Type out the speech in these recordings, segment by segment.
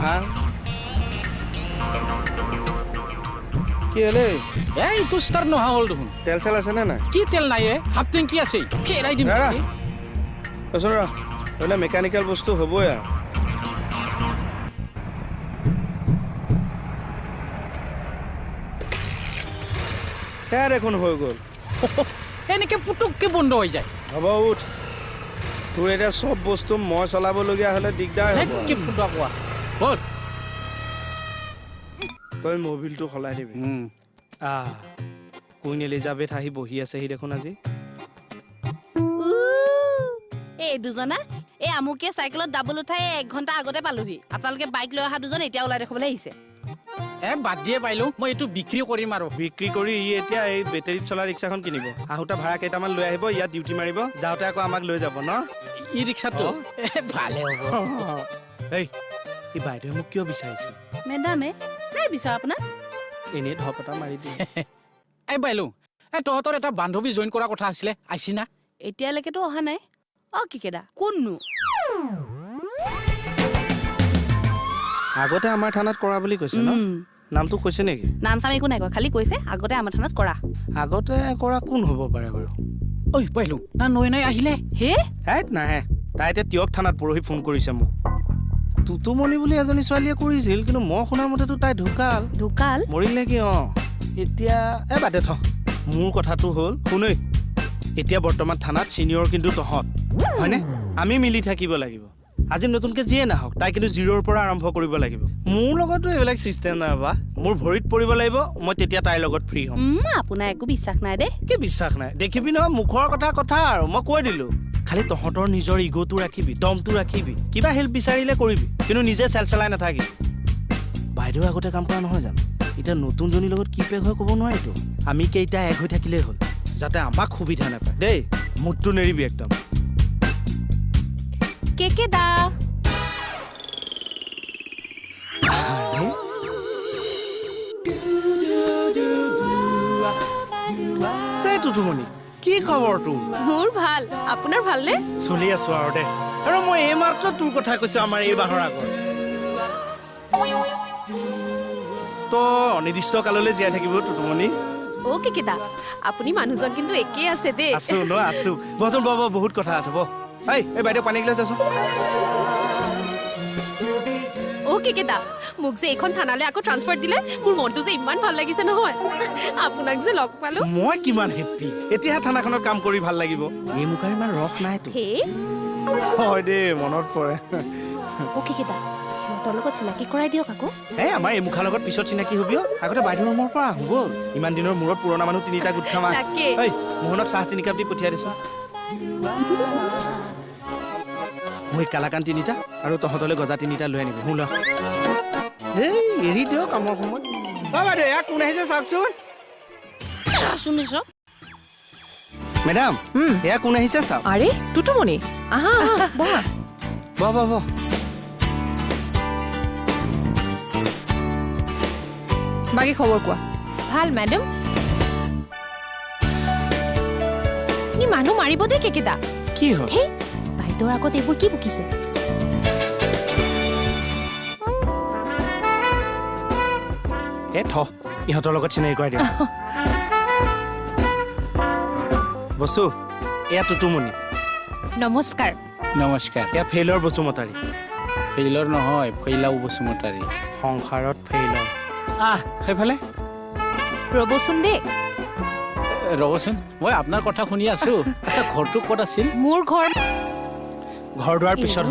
ভাল কি হ'লে এইটো ষ্টাৰ্ট নোহোৱা হ'ল দেখোন। তেল চেল আছেনে নাই? কি তেল নাই এ, হাফ টেংকি আছে, ফেৰাই দিম। ৰচোন ৰ, এইবিলাক মেকানিকেল বস্তু হ'বই আৰু। সেয়া দেখোন হৈ গ'ল। এনেকে পুটুককে বন্ধ হৈ যায়। হ'ব উঠ, তোৰ এতিয়া চব বস্তু মই চলাবলগীয়া হ'লে দিগদাৰ হ'ব। কি ফুটা কোৱা হ'ল। তই মবিলটো সলাই দিবি। আহ, কুইন এলিজাবেথ আহি বহি আছেহি দেখোন আজি। এই দুজনা এই আমুকীয়ে চাইকেলত ডাবল উঠাই 1 ঘণ্টা আগতে পালোহি। আপোনালোকে বাইক লৈ অহা দুজন এতিয়া ওলাই দেখুৱাবলৈ আহিছে। এ বাদ দিয়ে পাইলো, মই এইটো বিক্ৰী কৰিম আৰু। বিক্ৰী কৰি ই এতিয়া এই বেটেৰীত চলা ৰিক্সাখন কিনিব। আহোঁতে ভাড়া কেইটামান লৈ আহিব, ইয়াত ডিউটি মাৰিব, যাওঁতে আকৌ আমাক লৈ যাব ন ই ৰিক্সাটো। ভালে হ'ব। এই এই বাইদেৱে মোক কিয় বিচাৰিছে? মেডামে নাই বিচৰা আপোনাক, এনেই ধপ এটা মাৰি দিয়ে। এই বাইলো, এই তহঁতৰ এটা বান্ধৱী জইন কৰাৰ কথা আছিলে, আহিছি না? এতিয়ালৈকেতো অহা নাই। অ কিকেদা কোননো? আগতে আমাৰ থানাত কৰা বুলি কৈছে ন? নামটো কৈছে নেকি? নাম চাম একো নাই কোৱা, খালি কৈছে আগতে আমাৰ থানাত কৰা। আগতে কৰা কোন হ'ব পাৰে বাৰু? ঐ পাইলো না, নৈ নাই আহিলে। হে হেই নাহে, তাই এতিয়া তিয়ক থানাত পৰহি ফোন কৰিছে মোক। টুটুমণি বুলি এজনী ছোৱালীয়ে কৰিছিল, কিন্তু মই শুনাৰ মতেতো তাই ঢুকাল। ঢুকাল? মৰিল নেকি? অ এতিয়া এই বাদে থ। মোৰ কথাটো হ'ল শুনেই, এতিয়া বৰ্তমান থানাত ছিনিয়ৰ কিন্তু তহঁত, হয়নে? আমি মিলি থাকিব লাগিব। আজি নতুনকৈ যিয়ে নাহক, তাই কিন্তু জিৰ'ৰ পৰা আৰম্ভ কৰিব লাগিব। মোৰ লগতো এইবিলাক চিষ্টেম নাই বা, মোৰ ভৰিত পৰিব লাগিব, মই তেতিয়া তাইৰ লগত ফ্ৰী হ'ম। আপোনাৰ একো বিশ্বাস নাই দেই। কি বিশ্বাস নাই? দেখিবি নহয়, মুখৰ কথা কথা আৰু মই কৈ দিলোঁ। খালি তহঁতৰ নিজৰ ইগ'টো ৰাখিবি, দমটো ৰাখিবি, কিবা হেল্প বিচাৰিলে কৰিবি, কিন্তু নিজে চেল চেলাই নাথাকিবি। বাইদেউ আগতে কাম কৰা নহয় জানো? এতিয়া নতুনজনীৰ লগত কি পেক হয় ক'ব নোৱাৰিতো। আমি কেইটা এক হৈ থাকিলেই হ'ল, যাতে আমাক সুবিধা নাপায় দেই। মুডটো নেৰিবি একদম। কেকে দা, এই টুটুমণি, কি খবৰ তোৰ? মোৰ ভাল, আপোনাৰ ভালনে? চলি আছো আৰু দে। আৰু মই এইমাত্ৰ তোৰ কথা কৈছো, আমাৰ এই বাঁহৰ আগত। তই অনিৰ্দিষ্ট কাললৈ জীয়াই থাকিব টুটুমণি। অ কেকেদা, আপুনি মানুহজন কিন্তু একেই আছে দেই। আছো ন, আছো। বহচোন, বহ বহ, বহুত কথা আছে, বহ। এই এই বাইদেউ পানী গিলাচ আছো। অ কেকেদা, মোক যে এইখন থানালৈ আকৌ ট্ৰান্সফাৰ দিলে, মোৰ মনটো যে ইমান ভাল লাগিছে নহয়। আপোনাক যে লগ পালো, মই কিমান হেপ্পী। এতিয়াহে থানাখনত কাম কৰি ভাল লাগিব। এই মুখাৰ ইমান ৰস নাইতো। হয় দেই, মনত পৰে। অ কেকেদা, সিহঁতৰ লগত চিনাকি কৰাই দিয়ক আকৌ। এই আমাৰ এই মুখাৰ লগত পিছত চিনাকি হবি। আগতে বাইদেউ ৰুমৰ পৰা আহোঁ ব'ল। ইমান দিনৰ মূৰত পুৰণা মানুহ তিনিটা গোট খাম। এই মোহনক চাহ 3 কাপ দি পঠিয়াই দিছ। মই কালাকান 3টা আৰু তহঁতলৈ গজা 3টা লৈ আনিবি। শুন, এই এৰি দিয়ক কামৰ সময়ত। অ বাইদেউ, এয়া কোন আহিছে চাওকচোন। মেডাম, এয়া কোন আহিছে চাওক। আৰে টুটুমণি, আহা আহা, বহা। বহ বহ বহ। বাকী খবৰ কোৱা? ভাল মেডাম। নি মানুহ মাৰিব দেই কেকেদা। কি হ'ল? বাইদেউৰ আগত এইবোৰ কি বকিছে? এ থ, ইহঁতৰ লগত চিনাকি কৰাই দিম। বসু, এয়া টুটুমণি। নমস্কাৰ। নমস্কাৰ। এয়া ফেইলৰ বসুমতাৰী। ফেইলৰ নহয়, ফৈলাও বসুমতাৰী। সংসাৰত ফেইলৰ। আহ, সেইফালে ৰ'বচোন দেই। ৰ'বচোন, মই আপোনাৰ কথা শুনি আছো। আচ্ছা, ঘৰটো ক'ত আছিল? মোৰ ঘৰ ঘৰ দুৱাৰ পিছত।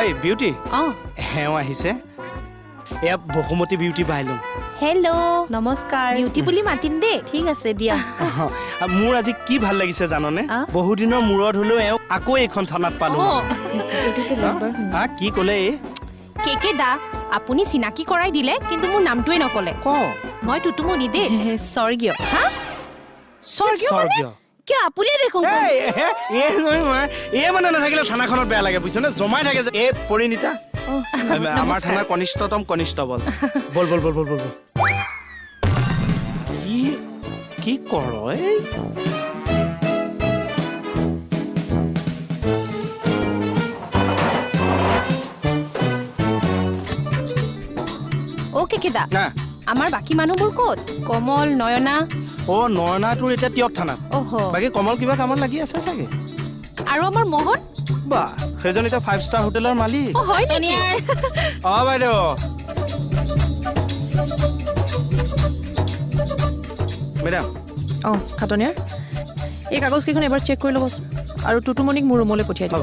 এই বিউটি, এওঁ আহিছে। এয়া বসুমতী বিউটি বাইলুং। হেল্ল', নমস্কাৰ। বিউটি বুলি মাতিম দেই। ঠিক আছে দিয়া। মোৰ আজি কি ভাল লাগিছে জাননে? বহুদিনৰ মূৰত হ'লেও এওঁ আকৌ এইখন থানাত পালো। কি ক'লে এই? কেকে দা, আপুনি চিনাকি কৰাই দিলে, কিন্তু মোৰ নামটোৱে নকলে। ক। মই টুটুমণি দেই। স্বৰ্গীয়। হা, স্বৰ্গীয়? কিয় আপুনিয়ে দেখোন। এই মানে নাথাকিলে থানাখনত বেয়া লাগে বুজিছনে, জমাই থাকে যে। এই পৰিণীতা, আমাৰ থানাৰ কনিষ্ঠতম কনিষ্টবল। বল বল বল বল বল বল। কি কি কৰ এই? কেকেদা, আমাৰ বাকী মানুহবোৰ ক'ত? কমল, নয়না? অ' নয়না তোৰ এতিয়া তিয়ক থানাত। বাকী কমল কিবা কামত লাগি আছে চাগে। আৰু আমাৰ মোহন? বা, সেইজন এতিয়া 5 ষ্টাৰ হোটেলৰ মালিক। অ' হয় নেকি? অ' বাইদেউ। মেডাম। অঁ খাটনিয়াৰ, এই কাগজকেইখন এবাৰ চেক কৰি ল'বচোন আৰু টুটুমণিক মোৰ ৰুমলৈ পঠিয়াই দিব।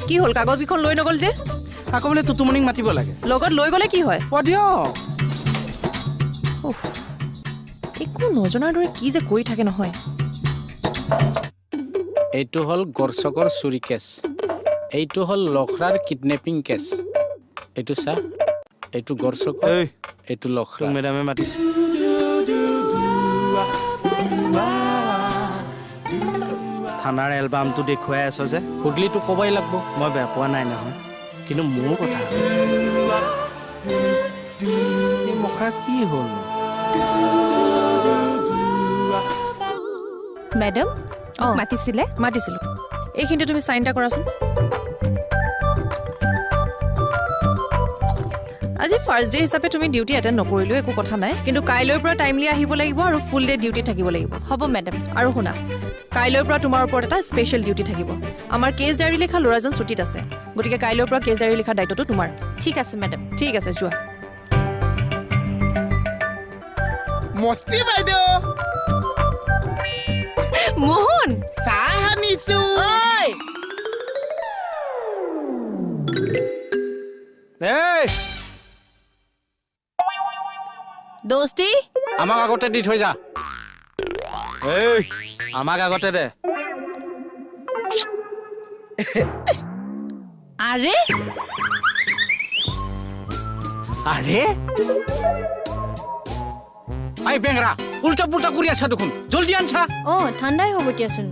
কি হ'ল, কাগজকেইখন লৈ নগ'ল যে? আকৌ বোলে টুটুমণিক মাতিব লাগে। লগত লৈ গ'লে কি হয়? অ' দিয়ক। উফ, একো নজনাৰ দৰে কি যে কৰি থাকে নহয়। এইটো হ'ল গড়চকৰ চুৰি কেছ, এইটো হ'ল লখৰাৰ কিডনেপিং কেছ। এইটো চা, এইটো গড়চকৰ, এইটো লখৰা। মেডামে মাতিছে। থানাৰ এলবামটো দেখুৱাই আছ যে? সুধলিতো ক'বই লাগব। মই বেয়া পোৱা নাই নহয়, কিন্তু মোৰ কথা এই মুখাৰ কি হ'ল? মেডাম মাতিছিলে? মাতিছিলোঁ। এইখিনিতে তুমি চাইন এটা কৰাচোন। আজি ফাৰ্ষ্ট ডে হিচাপে তুমি ডিউটি এটেণ্ড নকৰিলেও একো কথা নাই, কিন্তু কাইলৈৰ পৰা টাইমলি আহিব লাগিব আৰু ফুল ডে ডিউটি থাকিব লাগিব। হ'ব মেডাম। আৰু শুনা, কাইলৈৰ পৰা তোমাৰ ওপৰত এটা স্পেচিয়েল ডিউটি থাকিব। আমাৰ কেছ ডায়েৰী লিখা ল'ৰাজন ছুটীত আছে, গতিকে কাইলৈৰ পৰা কেছ ডায়েৰী লিখাৰ দায়িত্বটো তোমাৰ। ঠিক আছে মেডাম। ঠিক আছে, যোৱা। মস্তি বাইদেউ। মোহন, চাহ আনিছো। দোস্তি, আমাক আগতে দি থৈ যা। এই, আমাক আগতে দে। আৰে আৰে, I বেংৰা, উল্টা পুল্টা কৰি আছা দেখোন, জলদি আনছা। অ ঠাণ্ডাই হ'ব এতিয়াচোন।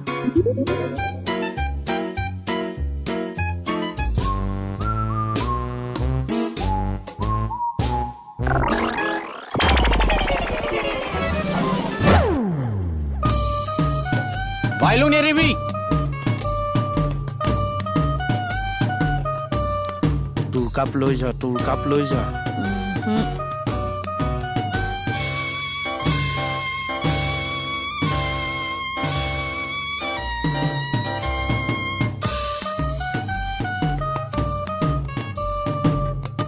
বাইলুং নেৰিবি। তোৰ কাপ লৈ যা, তোৰ কাপ লৈ যা।